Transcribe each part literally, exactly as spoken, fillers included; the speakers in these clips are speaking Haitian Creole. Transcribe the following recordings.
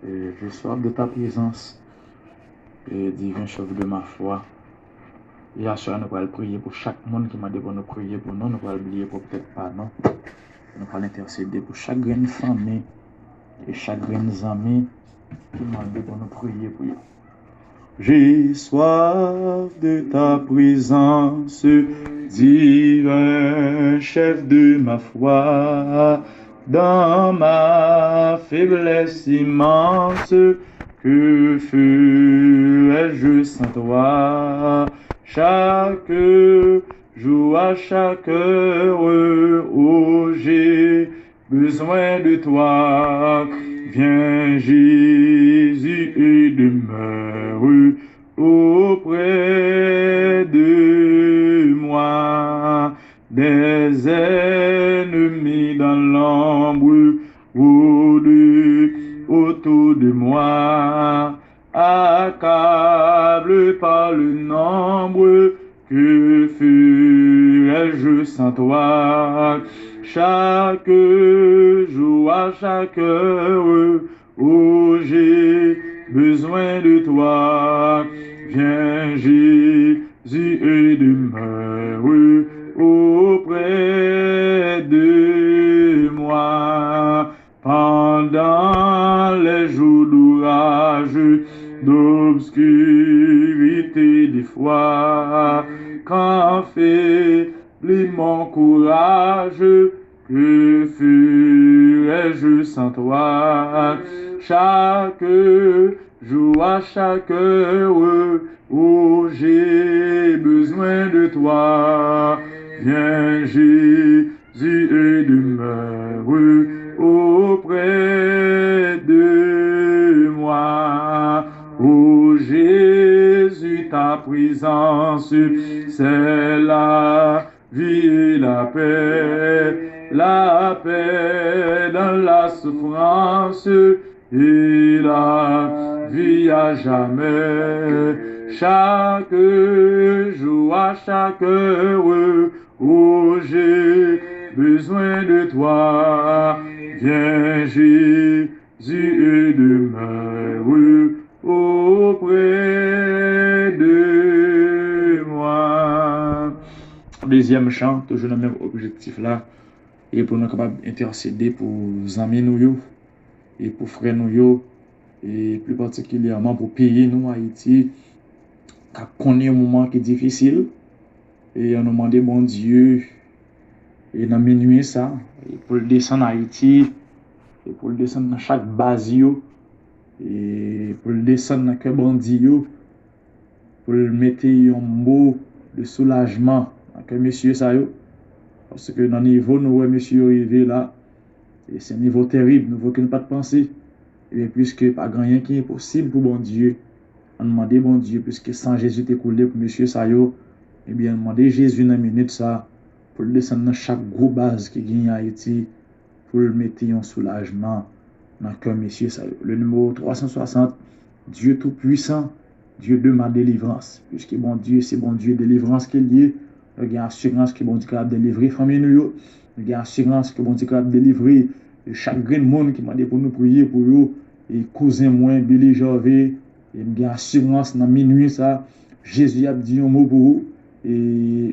J'ai soif de ta présence, divin chef de ma foi. E aswè a, nou pral priye pou chak moun ki mande pou nou priye pou nou. Nou pral bliye pwòp tèt pa nou. Nou pral entèsede pou chak grenn fanmi e chak grenn zanmi ki mande pou nou priye pou yo. J'ai soif de ta présence, divin chef de ma foi. Dans ma faiblesse immense, que ferais-je sans toi? Chaque jour, à chaque heure, oh, j'ai besoin de toi. Viens, Jésus, et demeure auprès de moi. Des ennemis dans l'ombre rôdent autour de moi, accablés par le nombre, que ferais-je sans toi? Chaque jour, à chaque heure, oh, j'ai besoin de toi. Viens, Jésus, et demeure auprès de moi. Pendant les jours d'orage, d'obscurité, des fois, quand faiblit mon courage, que ferais-je sans toi? Chaque jour, à chaque heure, oh, j'ai besoin de toi. Viens, Jésus, et demeure auprès de moi. Oh Jésus, ta présence, c'est la vie et la paix, la paix dans la souffrance et la vie à jamais. Chaque jour, à chaque heure, oh, j'ai besoin de toi. Viens, Jésus, et demeure auprès de moi. Dezyèm chan, toujou nan menm objektif la, e pou nou kapab entèsede pou zanmi nou yo, e pou frè nou yo, e pli patikilyèman pou peyi nou, Ayiti, k ap konnen yon moman ki difisil. E ann nou mande Bondye, e nan minui sa, e pou l desann Ayiti, e pou l desann nan chak baz yo, e pou l desann nan kè bandi yo, pou l mete yon mo de soulajman nan kè mesye sa yo. Paske nan nivo nou wè mesye yo rive la, e se nivo terib, nivo ke n pa t panse. Ebyen, piske pa gen anyen ki enposib pou Bondye, ann mande Bondye, piske san Jezi te koule pou mesye sa yo, ebyen, ann mande Jezi nan minit sa, pou l desann nan chak gwo baz ki genyen Ayiti, pou l mete yon soulajman nan kè mesye sa yo. Le numéro twa san swasant, Dieu Tout-Puissant, Dieu de ma délivrance. Piske Bondye se Bondye delivrans ke l ye, nou gen asirans ke Bondye kapab delivre fanmi nou yo. Nou gen asirans ke Bondye kapab delivre chak grenn moun ki mande pou nou priye pou yo. E kouzen mwen, Billy Gervais, e m gen asirans nan minui sa, Jezi ap di yon mo pou ou. E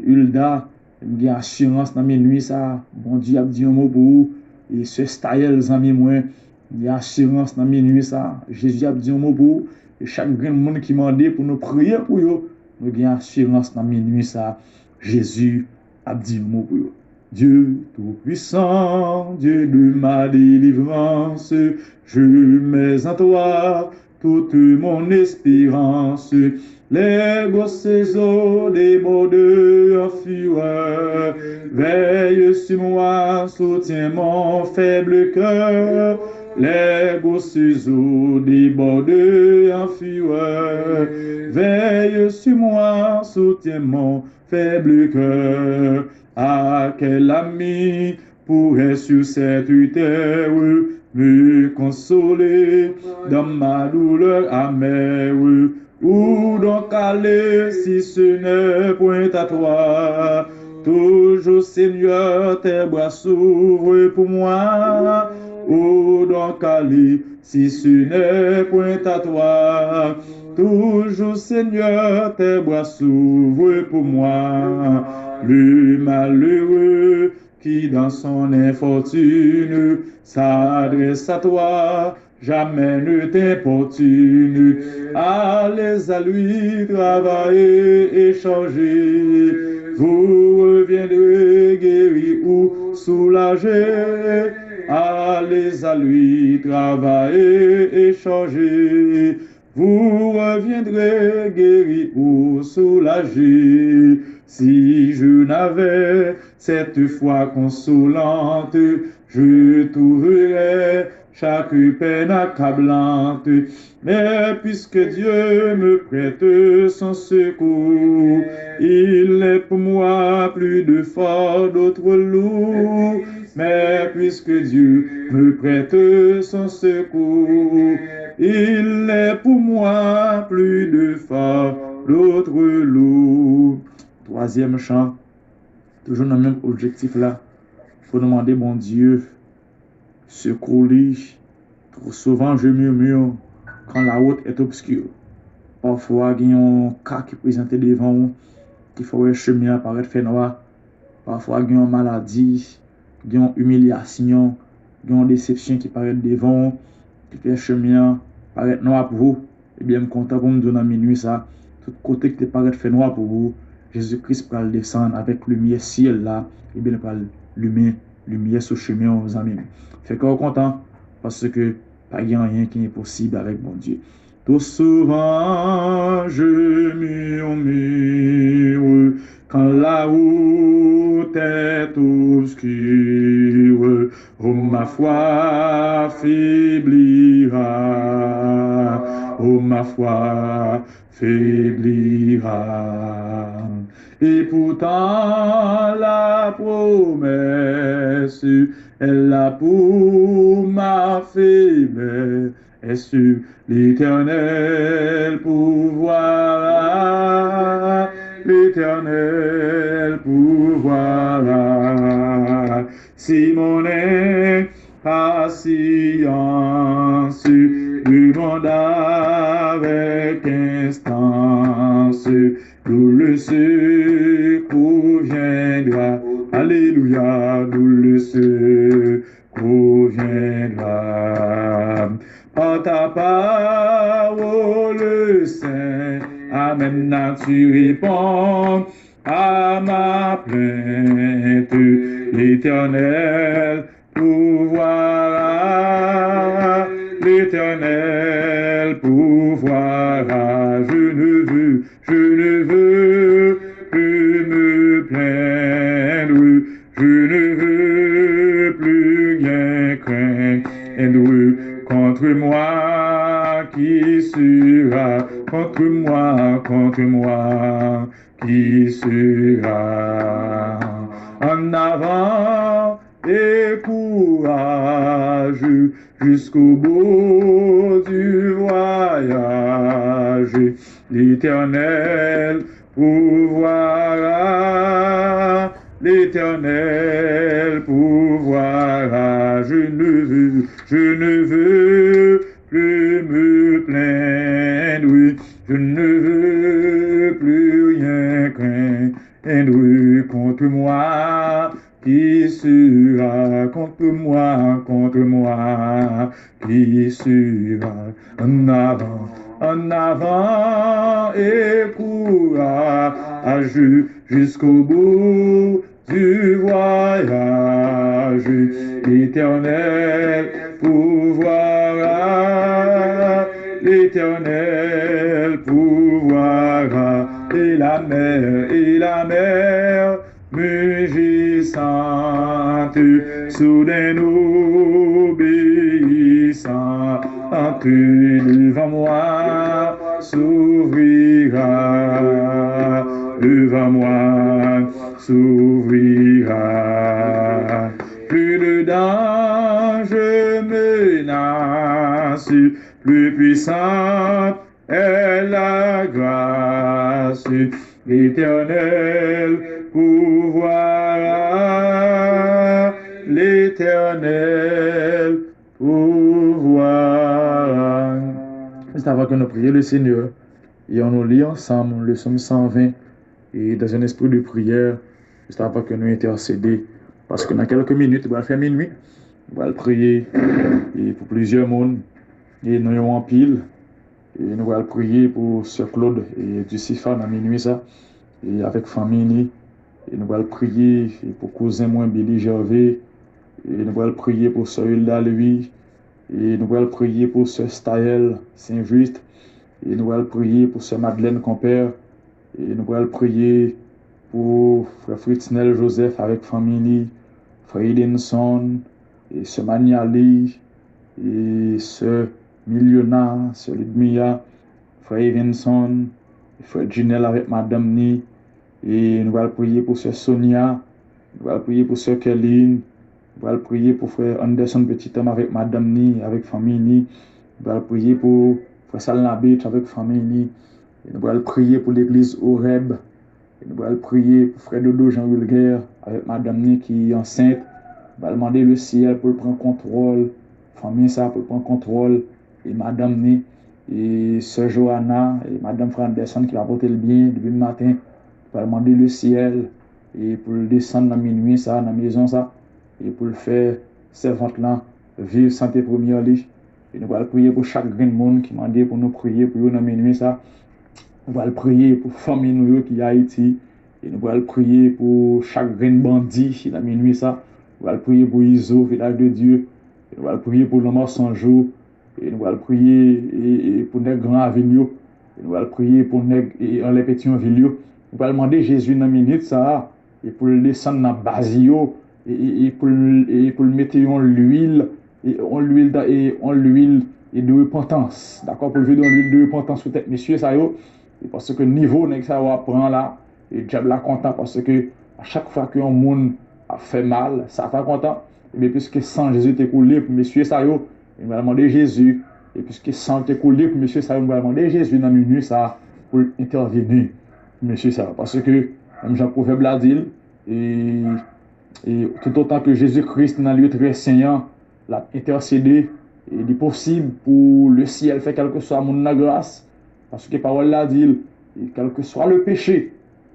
Hilda, m gen asirans nan minui sa, Bondye ap di yon mo pou ou. E sè Stayel, zanmi mwen, m gen asirans nan minui sa, Jezi ap di yon mo pou ou. E chak grenn moun ki mande pou nou priye pou yo, nou gen asirans nan minui sa, Jezi ap di yon mo pou yo. Dieu tout-puissant, Dieu de ma délivrance, je mets en toi toute mon espérance. Les grosses eaux débordent en fureur. Veille sur moi, soutiens mon faible cœur. Les grosses eaux débordent en fureur. Veille sur moi, soutiens mon faible cœur. À quel ami pourrais sur cette terre me consoler dans ma douleur amère? Où donc aller si ce n'est point à toi? Toujours, Seigneur, tes bras s'ouvrent pour moi. Où donc aller Si ce n'est point à toi, toujours, Seigneur, tes bras s'ouvrent pour moi. Le malheureux qui dans son infortune s'adresse à toi, jamais ne t'importune. Allez à lui travailler et changer. Vous reviendrez guéri ou soulagé. Allez à lui travailler et changer. Vous reviendrez guéri ou soulagé. Si je n'avais cette foi consolante, je trouverais chaque peine accablante. Mais puisque Dieu me prête son secours, il n'est pour moi plus de fort, d'autre lourd. Mais puisque Dieu me prête son secours, il n'est pour moi plus de fort, d'autre lourd. Twazyèm chan, toujou nan menm objektif la, pou nou mande Bondye sekou li. Trop souvent, je murmure quand la route est obscure. Pafwa, gen yon ka ki prezante devan w, ki fè w wè chemen an parèt fè nwa. Pafwa, gen yon maladi, gen yon imilyasyon, gen yon desepsyon ki parèt devan w, ki fè chemen an parèt nwa pou ou. Ebyen, m kontan pou m di w nan minui sa, tout kote ki te parèt fè nwa pou ou, Jezi Kris pral desann avèk limyè syèl la, ebyen, l pral limen limyè sou chemen w, zanmi m. Fè kè w kontan, paske pa gen anyen ki enposib avèk Bondye. Trop souvent, je murmure quand la route est obscure. Oh, ma foi faiblira, oh, ma foi faiblira. Et pourtant, la promesse est là pour ma faiblesse. L'Éternel pourvoira, l'Éternel pourvoira. Si mon impatience demande avec instance, d'où le secours viendra. Alléluia, d'où le secours viendra. Par ta parole sainte, amen, tu réponds à ma plainte. L'Éternel pourvoira, l'Éternel pourvoira. Je ne veux, je ne veux plus me plaindre, je ne veux plus rien craindre. Contre moi, qui sera contre moi, contre moi, qui sera? En avant et courage jusqu'au bout du voyage. L'Éternel pourvoira, l'Éternel pourvoira. Je ne veux, je ne veux plus me plaindre, je ne veux plus rien craindre. Contre moi, qui sera contre moi, contre moi, qui sera? En avant, en avant et courage jusqu'au bout du voyage. L'Éternel pourvoira, l'Éternel pourvoira. Et la mer, et la mer mugissante, soudain obéissante, devant moi s'ouvrira, devant moi s'ouvrira. Plus le danger menace, plus puissante est la grâce. L'Éternel pourvoira, l'Éternel pourvoira. Juste avant que nous prions le Seigneur, et on nous lit ensemble le psaume cent vingt, et dans un esprit de prière, juste avant que nous intercéder. Paske nan kèlke minit, nou pral fè minwi. Nou pral priye e pou plizyè moun. E nou yo anpil. E nou pral priye pou sè Claude e Disifa nan minwi sa. E avèk fanmi li. E nou pral priye e pou kouzen mwen Billy Gervais. E nou pral priye pou sè Hilda Louis. E nou pral priye pou sè Staël Saint Juste. E nou pral priye pou sè Madeleine Compère. E nou pral priye pou frè Fritznel Joseph avèk fanmi li, frè Edenson, e sè Maniali, e sè Miliona, sè Ludmilla, frè Evenson, frè Junel avèk madanm ni, e nou pral priye pou sè Sonia, nou pral priye pou sè Kerline, nou pral priye pou frè Anderson Petit Homme avèk madanm ni, avèk fanmi ni, nou pral priye pou frè Salnabit avèk fanmi ni, e nou pral priye pou legliz Oreb, e nou pral priye pou frè Dodo Jean Wilger avèk madanm ni ki ansent. Nou pral mande le syèl pou l pran kontwòl fanmi sa, pou l pran kontwòl e madanm ni, e sè Johanna, e madanm frè Anderson ki pa pote l byen depi maten. Nou pral mande le syèl e pou l desann nan minwi sa, nan mezon sa, e pou l fè sèvant lan viv sante premyè li. E nou pral priye pou chak grenn moun ki mande pou nou priye pou yo nan minwi sa. Nou pral priye pou fanmi nou yo ki Ayiti. E nou pral priye pou chak grenn bandi ki nan minwi sa. Nou pral priye pou Izo, Vilaj de Dye. E nou pral priye pou Lanmò San Jou. E nou pral priye e, e pou nèg Gran Ravin yo. E nou pral priye pou nèg e, anlè Petyonvil yo. Nou pral mande Jezi nan minit sa a e pou l desann nan baz yo e, e, e pou l e pou l mete yon lwil e yon lwil da- e yon lwil e de repantans, dakò, pou l vide yon lwil de repantans sou tèt mesye sa yo. E paske nivo nèg sa yo ap pran la, e dyab la kontan paske a chak fwa ke yon moun ap fè mal, Satan kontan. Ebyen piske san Jezi te koule pou mesye sa yo, nou pral mande Jezi. E piske san te koule pou mesye sa yo, nou pral mande Jezi nan minwi sa a pou l entèvini pou mesye sa yo. Paske menm jan pwovèb la di l, e, e toutotan ke Jezi Kris nan lye trè sen an, l ap entèsede, e li posib pou le syèl fè kèlkeswa moun nan gras. Paske pawòl la di l, e kèlkeswa le peche,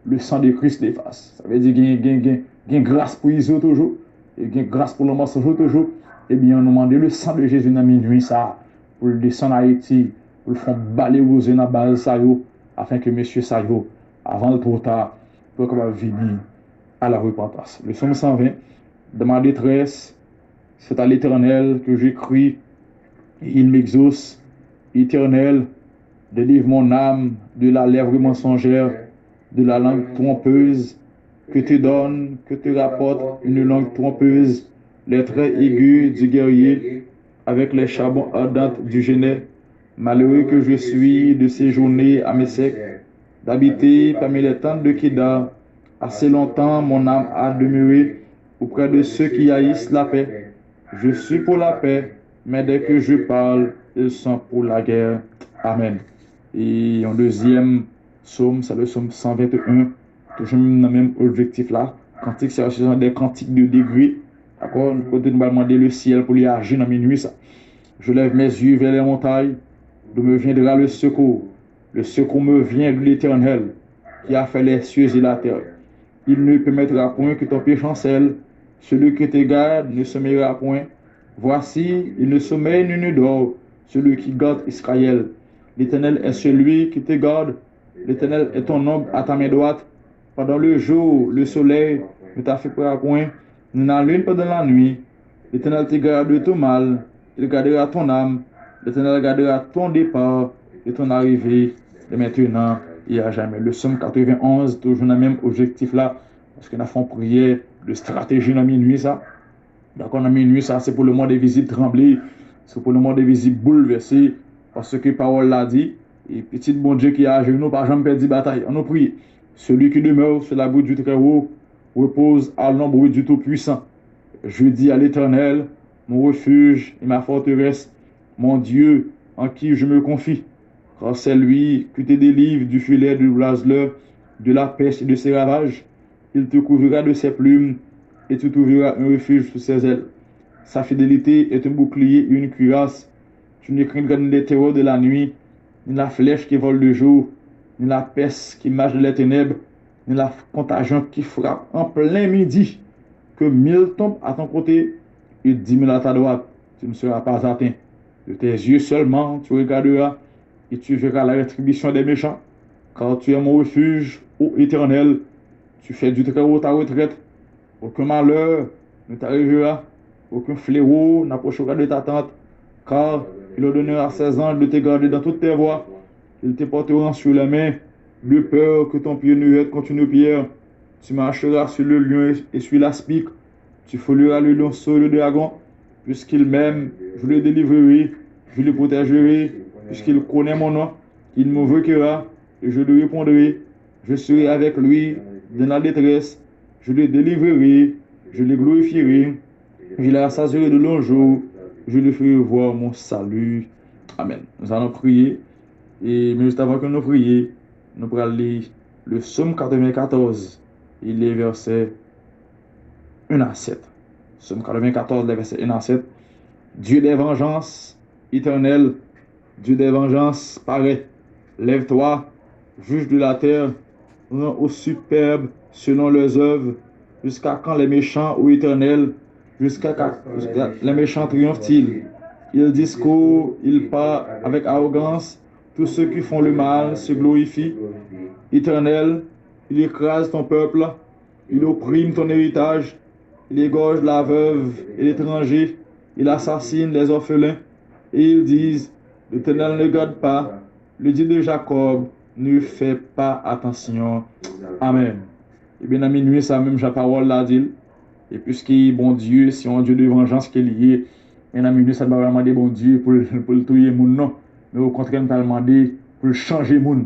le sang de Christ l'efface. Sa vle di gen, gen, gen, gen gras pou Izo toujou, e gen gras pou Lanmò San Jou toujou. Ebyen, nou mande le sang de Jésus nan minwi sa a, pou l desann Ayiti, pou l fè yon bale wouze nan baz sa yo, afin ke mesye sa yo, avan l twò ta, pou yo kapab vini à la repentance. Le psaume cent vingt, dans ma détresse, c'est à l'Éternel que je crie, et il m'exauce. Éternel, délivre mon âme de la lèvre mensongère, de la langue trompeuse que te donne, que te rapporte une langue trompeuse, les traits aigus du guerrier, avec les charbons ardents du Genèt. Malheureux que je suis de séjourner à Mések, d'habiter parmi les tentes de Kédar. Assez longtemps mon âme a demeuré auprès de ceux qui haïssent la paix. Je suis pour la paix, mais dès que je parle, ils sont pour la guerre. Amen. E yon dezyèm sòm, se le psaume cent vingt et un, toujou nan menm objektif la. Kantik sa yo se jan de kantik de degre. Dakò? Kote nou pral mande le syèl pou li aji nan minwi sa. Je lève mes yeux vers les montagnes, d'où me viendra le secours? Le secours me vient de l'Éternel, qui a fait les cieux et la terre. Il ne permettra point que ton pied chancelle. Celui qui te garde ne sommeillera point. Voici, il ne sommeille ni ne dort, celui qui garde Israël. L'Éternel est celui qui te garde. L'Éternel est ton ombre à ta main droite. Pendant le jour, le soleil ne t'affaibra point, ni la lune pendant la nuit. L'Éternel te garde de tout mal, il gardera ton âme. L'Éternel gardera ton départ et ton arrivée, dès maintenant et à jamais. Le psaume quatre-vingt-onze, toujou nan menm objektif la, paske n ap fè yon priyè de strateji nan minwi sa. Dakò, nan minwi sa, se pou lemonn envizib tranble, se pou lemonn envizib boulvèse, paske pawòl la di, e pitit Bondye ki ajenou pa janm pèdi batay. Ann nou priye. Celui qui demeure sous l'abri du Très-Haut repose à l'ombre du Tout-Puissant. Je dis à l'Éternel, mon refuge et ma forteresse, mon Dieu en qui je me confie, car c'est lui qui te délivre du filet du raseleur, de la peste et de ses ravages. Il te couvrira de ses plumes et tu trouveras un refuge sous ses ailes. Sa fidélité est un bouclier et une cuirasse. Tu ne craindras ni les terreurs de la nuit, ni la flèche qui vole de jour, ni la peste qui marche dans les ténèbres, ni la contagion qui frappe en plein midi. Que mille tombent à ton côté et dix mille à ta droite, tu ne seras pas atteint. De tes yeux seulement, tu regarderas et tu verras la rétribution des méchants, car tu es mon refuge, ô Éternel. Tu fais du Très-Haut ta retraite. Aucun malheur ne t'arrivera, aucun fléau n'approchera de ta tente, car il ordonnera à ses anges de te garder dans toutes tes voies. Ils te porteront sur les mains, de peur que ton pied ne heurte contre une pierre. Tu marcheras sur le lion et sur l'aspic. Tu fouleras le lionceau et le dragon. Puisqu'il m'aime, je le délivrerai, je le protégerai, puisqu'il connaît mon nom, il m'invoquera, et je lui répondrai. Je serai avec lui dans la détresse, je le délivrerai, je le glorifierai, je le rassasierai de longs jours, je lui ferai voir mon salut. Amen. Nous allons prier. E men jis avan ke nou priye, nou pral li le Sòm katrèvenkatòz, e li vèsè en a sèt. Sòm katrèvenkatòz, li vèsè en a sèt. Dieu des vengeances, Éternel, Dieu des vengeances, paraît. Lève-toi, juge de la terre, rends aux superbes selon leurs œuvres. Jusqu'à quand les méchants, ô Éternel, jusqu'à, jusqu'à les méchants triomphe-t-il? Ils discourent, ils parlent avec arrogance, tous ceux qui font le mal se glorifient. Éternel, il écrase ton peuple, il opprime ton héritage, il égorge la veuve et l'étranger, il assassine les orphelins, et ils disent, l'Éternel ne garde pas, le Dieu de Jacob ne fait pas attention. Amen. Ebyen, nan minui sa, menm jan pawòl la di l, e piske Bondye se yon Dye de vanjans ke li ye, men nan minui sa, n pa pral mande Bondye pou l, pou l touye moun, non. Men okontrè, n pral mande pou l chanje moun.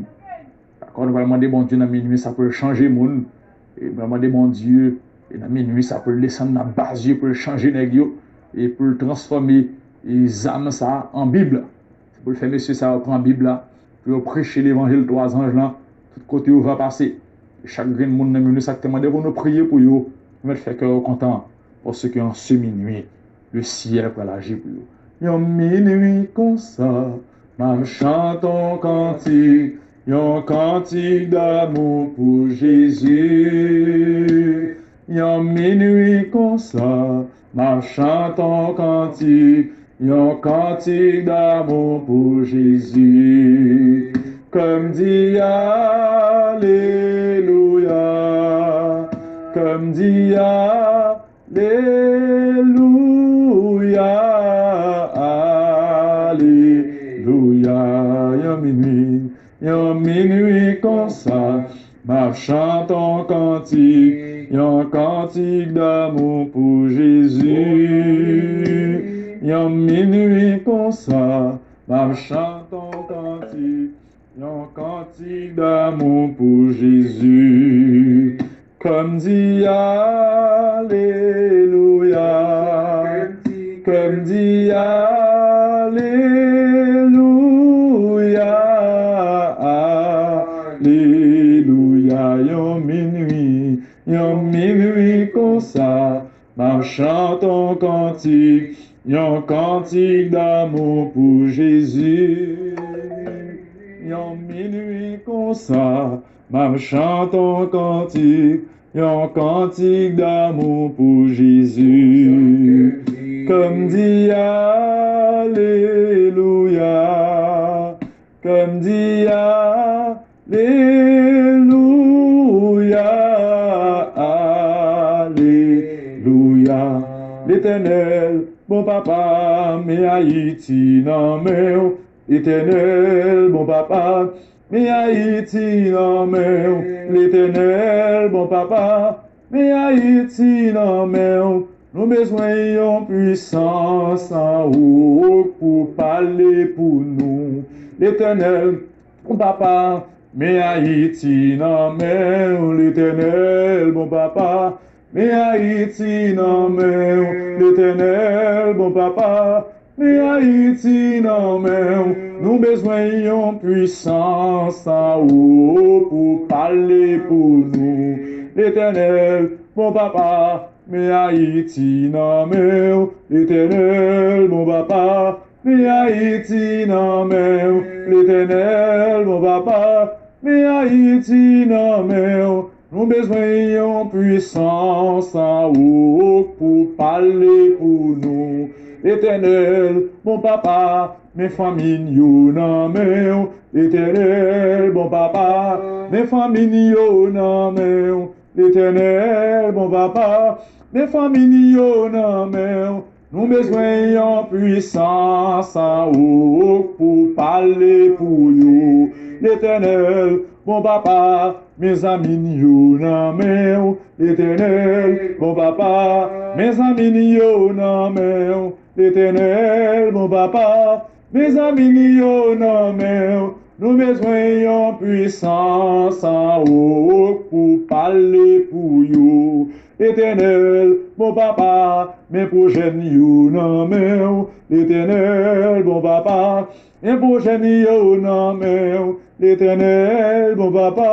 Dakò, nou pral mande Bondye nan minui sa pou l chanje moun. E nou pral mande Bondye, e nan minui sa pou l desann nan baz yo, pou l chanje nèg yo, e pou l transfòme, e zam sa an Bib. Se pou l fè mesye sa yo pran Bib la, pou yo preche levanjil twa zanj lan, tout kote yo va pase. E chak grenn moun nan minui sa ki te mande pou nou priye pou yo, pou mèt fè kè yo kontan, paske an se minui, le syèl pral aji pou yo. Yon minui konsa, m ap chante yon kantik, yon kantik damou pou Jezi. Yon minui konsa, m ap chante yon kantik, yon kantik damou pou Jezi. Kè m di alelouya, kè m di alelouya, alelouya. Yon minui, yon minui konsa, m ap chante yon kantik, yon kantik damou pou Jezi. Yon minui konsa, m ap chante yon kantik, yon kantik damou pou Jezi. Kè m di alelouya, kè m di alelouya, alelouya. Yon minui, yon minui konsa, m ap chante yon kantik, yon kantik damou pou Jezi. Yon minui konsa, m ap chante yon kantik, yon kantik damou pou Jezi. Kè m di alelouya, kè m di alelouya, alelouya. Letènèl, bon papa, men Ayiti nan men w. Letènèl, bon papa, men Ayiti nan men w. Letènèl, bon papa, men Ayiti nan men w. Nou bezwen yon pwisans anwo pou pale pou nou. Letènèl, bon papa, men Ayiti nan men w. Letènèl, bon papa, men Ayiti nan men w. Letènèl, bon papa, men Ayiti nan men w. Nou bezwen yon pwisans anwo pou pale pou nou. Letènèl, bon papa, men Ayiti nan men w. Letènèl, bon papa, men Ayiti nan men w. Letènèl, bon papa, men Ayiti nan men w. Nou bezwen yon pwisans an ou pou pale pou nou. Letènèl, bon papa, men fanmi n yo nan men w. Letènèl, bon papa, men fanmi n yo nan men w. Letènèl, bon papa, men fanmi n yo nan men w. Nou bezwen yon pwisans an ou pou pale pou yo. Letènèl, bon papa, men zanmi n yo nan men w. Letènèl, bon papa, men zanmi n yo nan men w. Letènèl, bon papa, men zanmi n yo nan men w. Nou bezwen yon pwisans an ou pou pale pou yo. Letènèl, bon papa, men pwojè n yo nan men w. Letènèl, bon papa, men pwojè n yo nan men w. Letènèl, bon papa,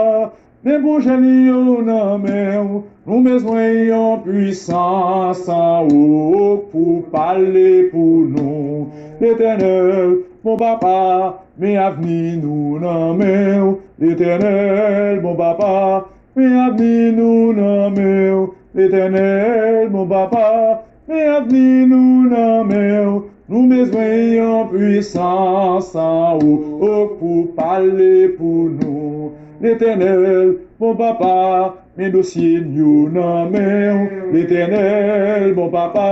men pwojè n yo nan men w. Nou bezwen yon pwisans an ou pou pale pou nou. Letènèl, bon papa, men avni nou nan men w. Letènèl, bon papa, men avni nou nan men w. Letènèl, bon papa, men avni nou nan men w. Nou bezwen yon pwisans an ou pou pale pou nou. Letènèl, bon papa, men dosye n yo nan men w. Letènèl, bon papa,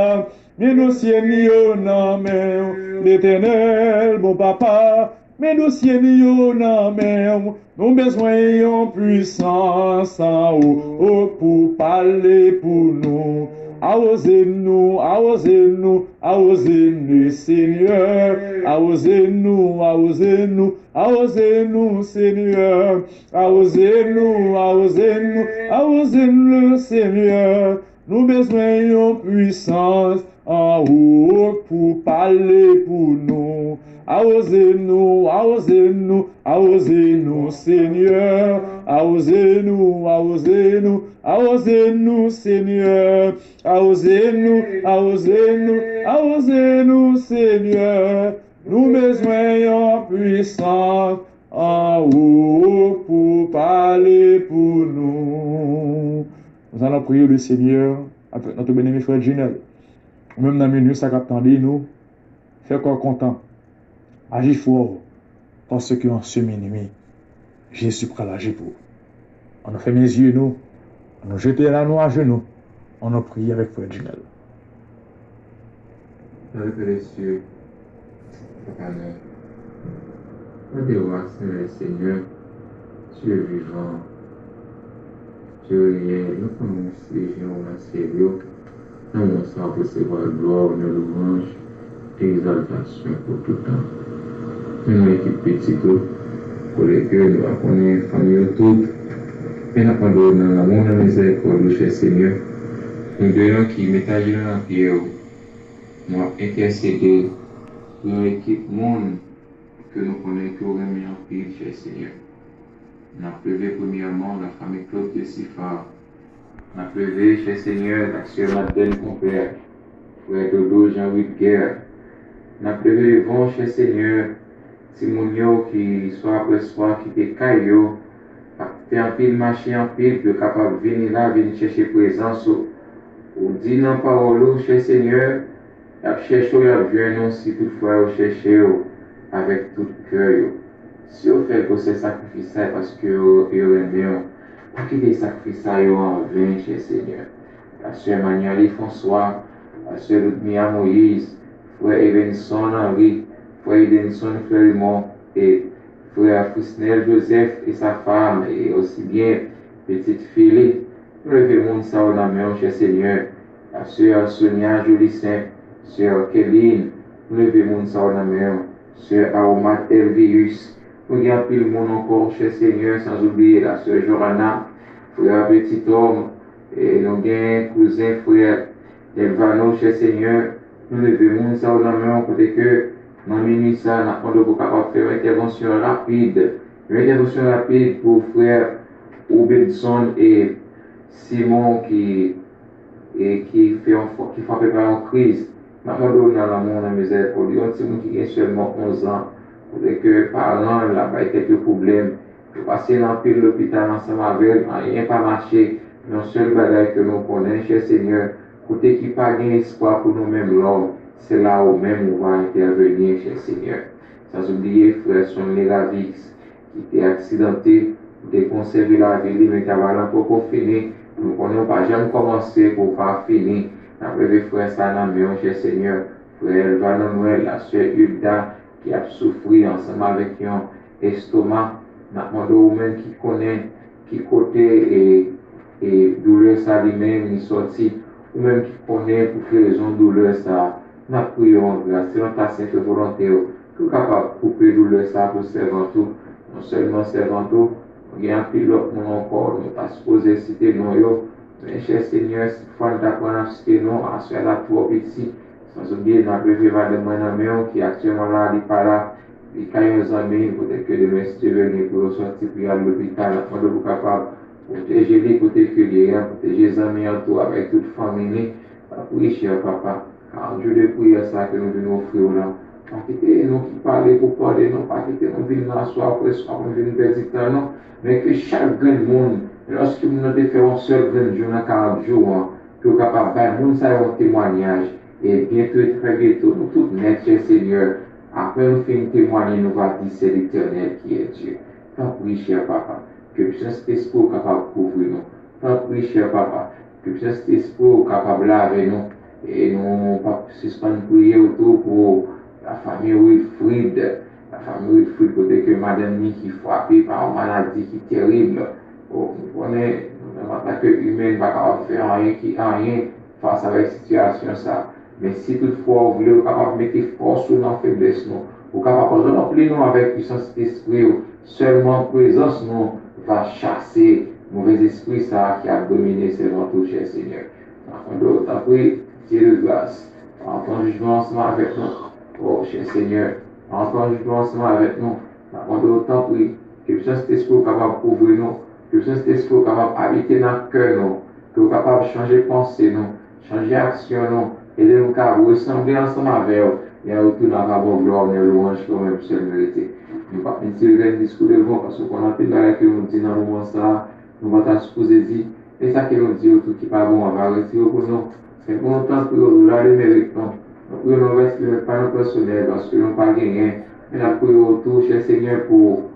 men dosye n yo nan men w. Letènèl, bon papa, men dosye n yo nan men w. Nou bezwen yon pwisans an ou pou pale pou nou. Awoze nou, awoze nou, awoze nou, Senyè. Awoze nou, awoze nou, awoze nou, Senyè. Awoze nou, awoze nou, awoze nou, Senyè. Nou bezwen yon pwisans an ou pou pale pou nou. Awoze nou, awoze nou, awoze nou, Senyè. Awoze nou, awoze nou, awoze nou, Senyè. Awoze nou, awoze nou, awoze nou, Senyè. Nou bezwen yon pwisans an ou pou pale pou nou. Nous allons prier le Seigneur avec notre bien-aimé frère Junel. Ou menm nan minwi sa k ap tande nou, fè kò kontan. Aji fò, paske an se minwi, Jezi pral aji pou ou. Ann nou fèmen zye nou, ann nou jete la nou ajenou, ann nou priye avèk frè Junel. Pè Selès, Papa nou, mande w, Senyè, Senyè, Dye vivan, Dye reyèl, nou konnen w se jan w nan syèl yo. Nan moman sa w ap resevwa glwa, onè, louwanj e egzaltasyon pou tout tan. Men nou ekip pitit ou, kote ke nou pa konnen fanmi yo tout, men n ap mande w nan lanmou w, nan mizèrikòd ou, chè Senyè. Nou deyò ki met ajenou nan pye w, nou ap entèsede pou yon ekip moun ke nou konnen ke w renmen anpil, chè Senyè. N ap leve premyèman la fanmi Claude Sifa. N ap leve, chè Senyè, la sè Madeleine Compère, frè Dodo Jean Rutger. N ap leve devan w, chè Senyè, timoun yo ki swa apre swa kite kay yo, ap fè anpil mache anpil pou yo kapab vini la, vini chèche prezans ou. Ou di nan pawòl ou, chè Senyè, y ap chèche w, y ap jwenn ou si toutfwa yo chèche w avèk tout kè yo. Si yo fè gwosè sakrifis sa, e paske yo, yo renmen w. Pa kite sakrifis sa yo anven, chè Senyè. Pastè Manuel François, pastè Ludmilla Moïse, frè Evenson Henry, frè Edenson Fleurimond, e frè Frisnel Joseph et sa femme, et aussi bien petite fille. Nou leve moun sa yo nan men w, chè Senyè. Sè Sonia Jolicin, sè Keline, nou leve moun sa yo nan men w. Sè Aromat Elvius, nou gen anpil moun ankò, chè Senyè, sans oublier la sè Johanna, frè Petit Homme, e nou gen kouzen, frè Delvano, chè Senyè, nou leve moun sa yo nan men w, kote ke nan minwi sa, n ap mande w pou kapab fè yon entèvansyon rapid. Yon entèvansyon rapid pou frè Robenson e Simon ki, e ki fè yon, ki frape pa yon kriz. N ap mande w nan lanmou w, nan mizèrikòd ou, yon timoun ki gen sèlman onz an, Kote ke paran l ap bay tèt yo pwoblèm, yo pase nan anpil lopital ansanm avè l, anyen pa mache. Yon sèl bagay ke nou konnen, chè Senyè, kote ki pa gen espwa pou nou menm lòm, se la ou menm ou va entèveni, chè Senyè. San oubliye frè Sonny Ravis, ki te aksidante, ou te konsève lavi li, men travay lan poko fini. Nou konnen ou pa janm kòmanse pou ou pa fini. N ap leve frè sa nan men w, chè Senyè. Frè Elva Nanwèl, la sè Hilda, ki ap soufri ansanm avèk yon estoma. N ap mande w, ou menm ki konnen ki kote e, e doulè sa li menm li sòti, ou menm ki konnen pou ki rezon doulè sa, n ap priye w an gras, selon ta sent volonte w, pou w kapab koupe doulè sa pou sèvant ou. Non sèlman sèvant ou, gen anpil lòt moun ankò, nou ta sipoze site non yo, men chè Senyè, si fwa n ta pran n ap site non, aswè a l ap twò piti. San oubliye, n ap leve madanm mwen nan men w, ki aktyèlman la, li pa la. Li ka yon zanmi, kote ke demen, si Dye vle, pou yo sòti pou y al lopital, n ap mande w pou kapab pwoteje li kote ke li ye a, pwoteje zanmi an tou avèk tout fanmi li. Tanpri, chè papa, karant jou de priyè sa ke nou vin ofri w la, pa kite nou ki pale pou pale non, pa kite nou vin nan aswè a pou espwa pou nou vin pèdi tan non, men ke chak grenn moun, lòske moun nan te fè yon sèl grenn jou nan karant jou an, ke w kapab bay moun sa yo yon temwayaj, e byento e trè byento, nou tout nèt, chè Senyè, apre nou fin temwaye, nou va di, c'est l'Éternel qui est Dieu. Tanpri, chè papa, ke pisans Sentespri w kapab kouvri nou. Tanpri, chè papa, ke pisans Sentespri w kapab lave nou. E nou p ap sispann priye w tou pou lafanmi Wilfrid. Lafanmi Wilfrid, kote ke madanm li ki frape pa yon maladi ki terib. Bon, nou konnen, nou menm antanke imen, n pa kapab fè anyen ki anyen fas avèk sitiyasyon sa. Men si toutfwa w vle, ou kapab mete fòs ou nan feblès nou. Ou kapab ranpli nou avèk pisans Sentespri w. Sèlman prezans nou va chase movèzespri sa a ki ap domine sèvant ou, chè Senyè. N ap mande w, tanpri, Dye de gras, antre an jijman ansanm avèk nou. O, chè Senyè, antre an jijman ansanm avèk nou. N ap mande w, tanpri, ke pisans Sentespri w kapab kouvri nou, ke pisans Sentespri w kapab abite nan kè nou, ke w kapab chanje panse nou, chanje aksyon nou, ede nou kapab resanble ansanm avè w, e an retou n ap ba w glwa, onè, lwanj ke w menm sèl merite. Nou p ap retire grenn diskou devan w, paske w konn anpil bagay ke nou di nan moman sa a, nou pa ta sipoze di, e sa ke nou di yo tou ki pa bon an, va retire yo pou nou. Men pou nou tanpri w, odela de merit nou, nou priye w nan vèsyon pa nou pèsonèl, paske nou pa genyen, men n ap priye w tou, chè Senyè, pou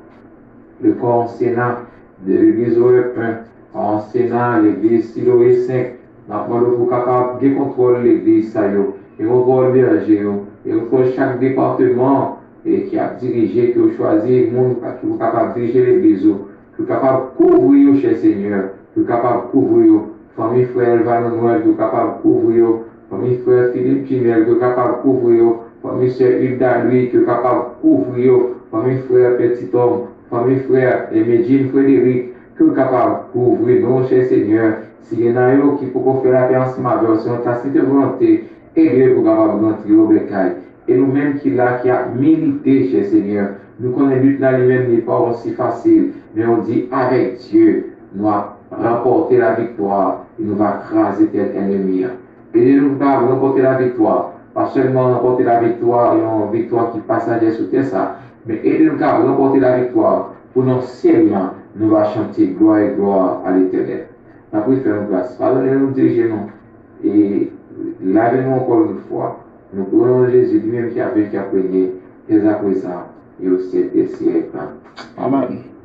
le corps enseignant de l'église O R un, corps enseignant legliz Silo E senk, n ap mande w pou w kapab gen kontwòl legliz sa yo, gen kontwòl bèje yo, gen kontwòl chak depatman e ki ap dirije, ke w chwazi moun ki pou kapab dirije legliz ou, ke w kapab kouvri yo, chè Senyè, ke w kapab kouvri yo. Fanmi frè Elva Nanwèl, ke w kapab kouvri yo. Fanmi frè Philippe Jimel, ke w kapab kouvri yo. Fanmi sè Hilda Louis, ke w kapab kouvri yo. Fanmi frè Petit Homme, fanmi frè Medjine Frédéric, ke w kapab kouvri nou, chè Senyè. Si gen nan yo ki poko fè lapè ansanm avè w, selon ta sent volonte, ede yo pou kapab rantre yo bèkay. E nou menm ki la, ki ap milite, chè Senyè, nou konnen lit la li menm li pa osi fasil, men w di, avèk Dye, nou ap ranpòte laviktwa e nou va kraze tèt ènmi an. Ede nou pou kapab ranpòte laviktwa, pa sèlman ranpòte laviktwa, yon viktwa ki pasajè sou tè sa, men ede nou kapab ranpòte laviktwa pou nan syèl la, nou va chante gloire et gloire à l'Éternel. Tanpri, fè nou gras. Padone nou, dirije nou. E lave nou ankò yon fwa. Nou priye o non de Jezi, li menm ki ap viv, ki ap renye, dès à présent et au siècle des siècles. Amen.